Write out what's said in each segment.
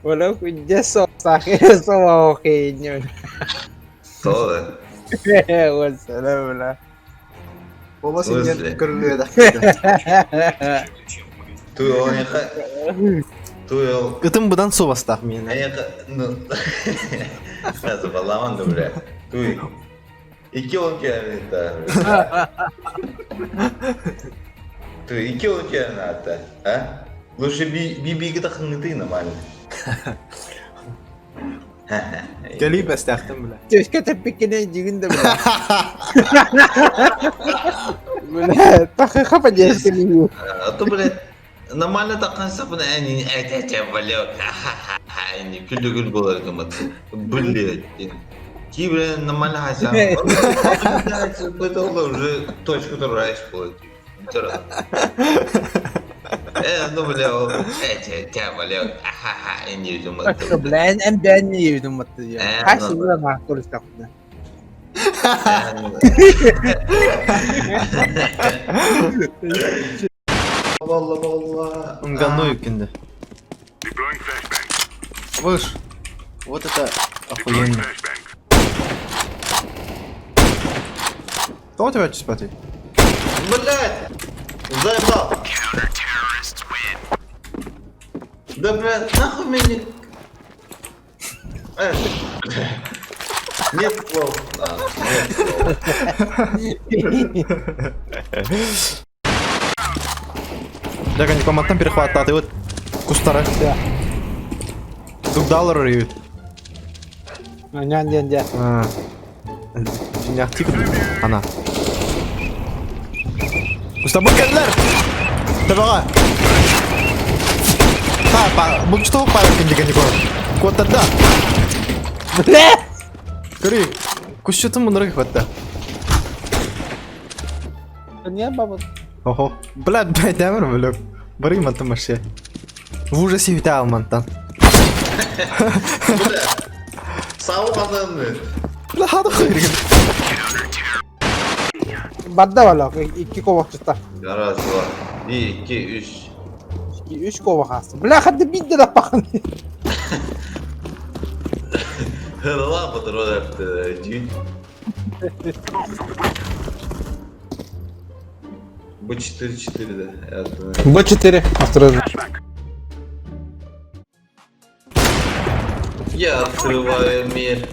Wala kudya so sa akin so okay yun. Тоже. Wala wala. Оба синньэн Смысле? көрүлүөдэх Ты он Ты ол Ытым быдан суобастаах миэнэ. Ну, сразу баламан да, бля. Туй. Икки он километр. Туй, икки он километр, а? Лучше би-биги тахыңды нормально. Кэлии бэстээхтэн бile. Төшкө тэппиккинэ дьигин да бля. Бля, тахыха поддержка А то, блядь, нормально таққан сапын әне әтәтә блядь. Әне күлді күл болар кымат. Блядь. Ки, блядь, нормально хасан. Это уже точку турайш будет. Ну, бля, әтәтә, блядь. Әне думат. Бля, эн бэн не думат. Хас ула ма курстакна. Валла, валла. Нгану кинде. Выш. Вот это охуенно. Кто у тебя спать? Блядь! Заебал! Да, блядь, нахуй меня... Нет слов. Нет слов. Да, они командам перехватат, и вот кустара. Да. Дугдалар үрүйүт. Нян нян дя. Дьиҥнээхтии курдук. Ана. Кустабы кэллэр! Табаҕа! Па, па, булчутоох паайбыккын дигэн Егор. Куоттарда. Бля! Көрүй, кусчутун муннура көхөттө. Не баба. Охо. Блядь, блядь, дәмір бөлөк. Барый мантан вообще. В ужасе үтэ алмантан. Бля! Сау адамы. Бля, хады хуйригин. Барда вала, икки ковакчыта. Раз, два, bir, iki, üç. Икки үч ковак Бля, хады бидде да пахан. Hırla budur o yaptı. Bu 4-4 de. Б4 осторожно. Я открываю мир.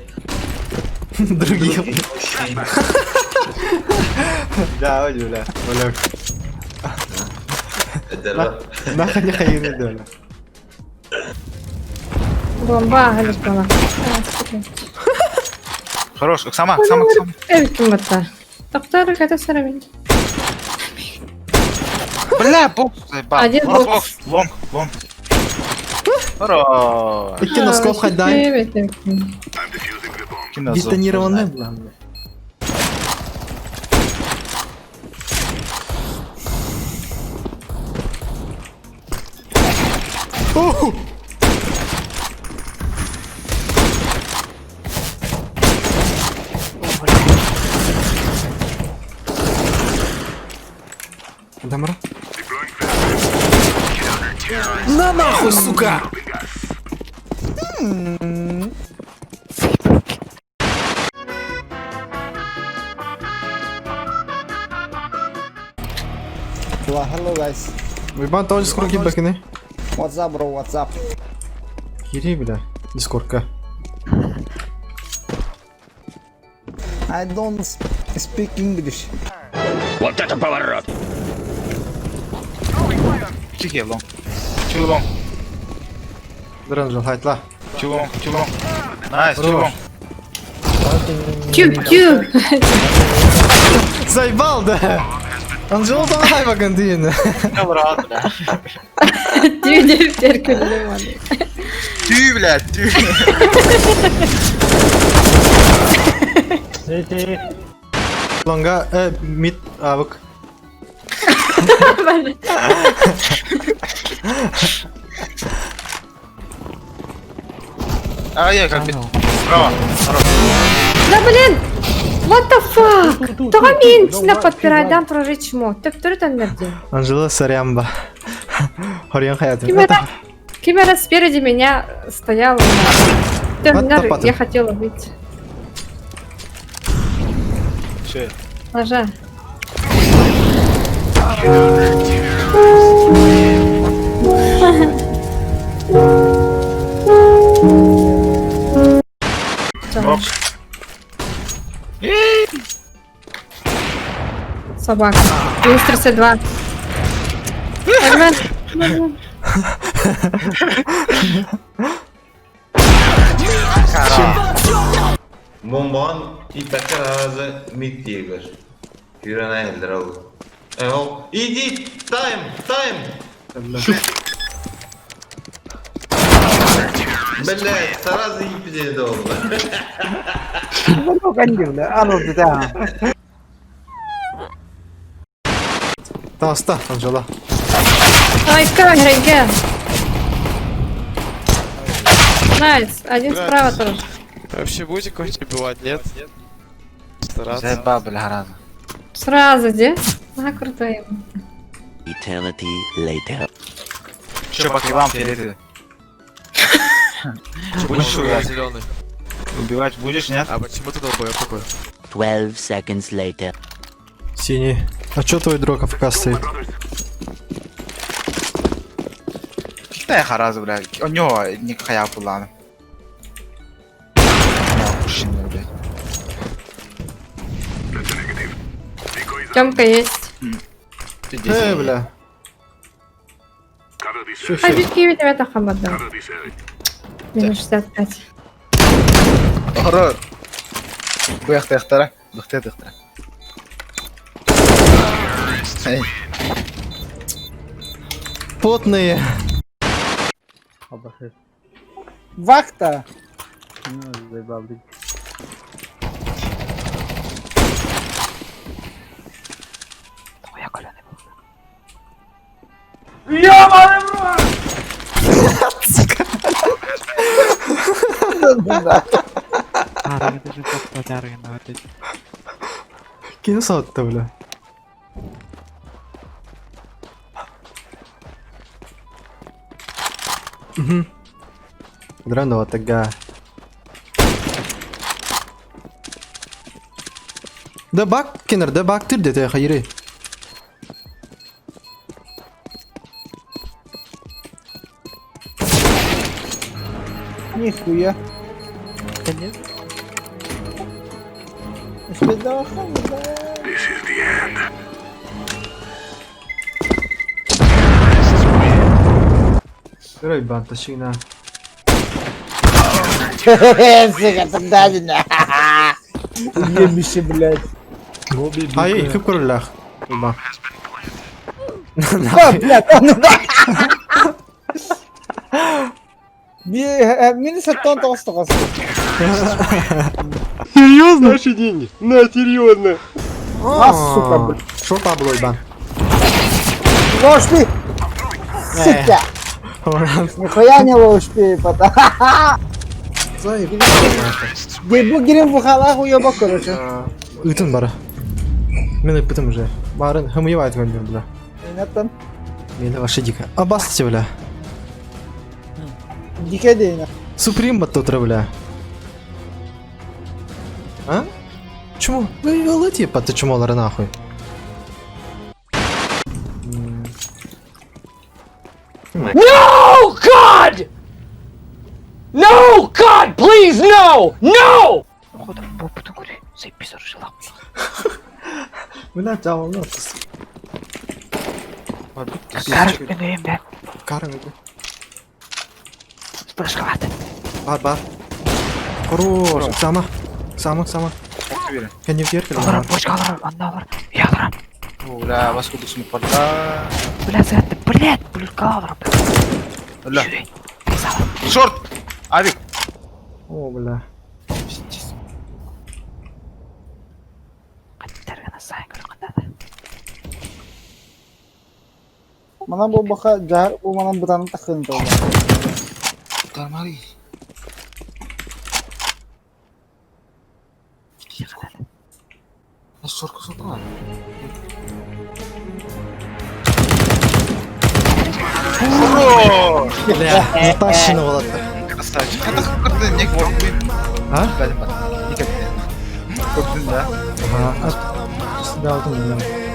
Других. мужчин. Да, ой, бля. Бөлөк. Это Нахуй не хайры, бля. Бомба лишь была. Хорош, Оксама, Оксама, Оксама. Эбиккин батта. Тоқтар ката сарамин. Бля, бокс заебал. Один Лонг, бокс. Лонг, лонг. Хорош. Икки носков хайдай. Кино Детонированный, бля. Оху! Дамра? На нахуй, сука! Hello guys. Уйбан тоже скоро кибакины. What's up, bro? What's up? Кири, бля, дискордка. I don't speak English. Тихий, лонг. Чил лонг, Дранжел, хайтла. чил лонг, чил лонг. Найс, чил лонг. Тю, тю. Заебал, да! Анжела там хайбакын дейін. Рад, бля. Тю деп теркүлдүм. Тю, бля, тю. Лонга, мид, авык. А, я как бы. Справа. Хорош. Да блин! What the fuck? Тоҕо мин сина подпирайдан прорычмо. Төптөрү төннөрдү. Анжела Сарямба. Хорьян хаятым. Ким это? Ким эрэ спереди меня стоял. Я хотела выйти. Все. Ложа. Ок. Собака. Минус 32. Нормально. Бомбан иппэккэ аразы мид диэгэр. Күүрэн айылдыр ол. Э, ол, иди, тайм, тайм! Блядь, сразу ииппитэ ол. Таста, Анжела. Ай, камера, Nice, один справа тоже. Вообще будете кого-нибудь убивать, нет? Стараться. Заебал, бля, гараза. Сразу, где? А, крутой. Eternity later. Че, по кривам фиолетовый? Будешь убивать зеленый? Убивать будешь, нет? А почему ты долбоеб такой? 12 seconds later. Синий. А чё твой друг АФК стоит? Да я хараза, бля. У него никакая плана. Блядь. Тёмка есть. Эй, бля. А, битки ведь это хамада. Минус 65. Хоррор. Быхты-хтара. Быхты-хтара. Эй. Потные. Вахта! Кинь сотта, бля. Угу. Драндова тага. Да бак, кенер, да бак тыр дете хайры. Нихуя. Рой банташина. Сука, Ебище, блядь. Ай, кып көрүллах. Ба. А, блядь, а ну да! Минус оттон толстого. Серьезно? Наши деньги. На, серьезно. А, сука, блядь. Шо Пабло, ебан? Ложь Сука! Нихуя не ложь пата. Ебу гирим в халах уебок, короче. Ытын бары. Мен ыппытым уже. Барын хымыйбайт көрдүм, бля. Инаттан. Мени вообще дико. А басты, бля. Дике дейна. Суприм баттотра, бля. А? Чему? Вы лыти, ты чему нахуй? No, God! No, God, please, no! No! Бля, жабылды. Карын өтө. Бар, бар. Хорош. Сама. Сама, сама. Кенеп кер. Бля, вас куда сумпарда. Бля. Шорт! Авик! О, бля. Мана бу баха жар бу манан бутаны тахын толла. Нормально. Шорка, шорка. Хорош! Бля, затащено было. Красавчик. Это как-то не копы. А? Не как Көптүн да. Ага. Сюда вот у меня.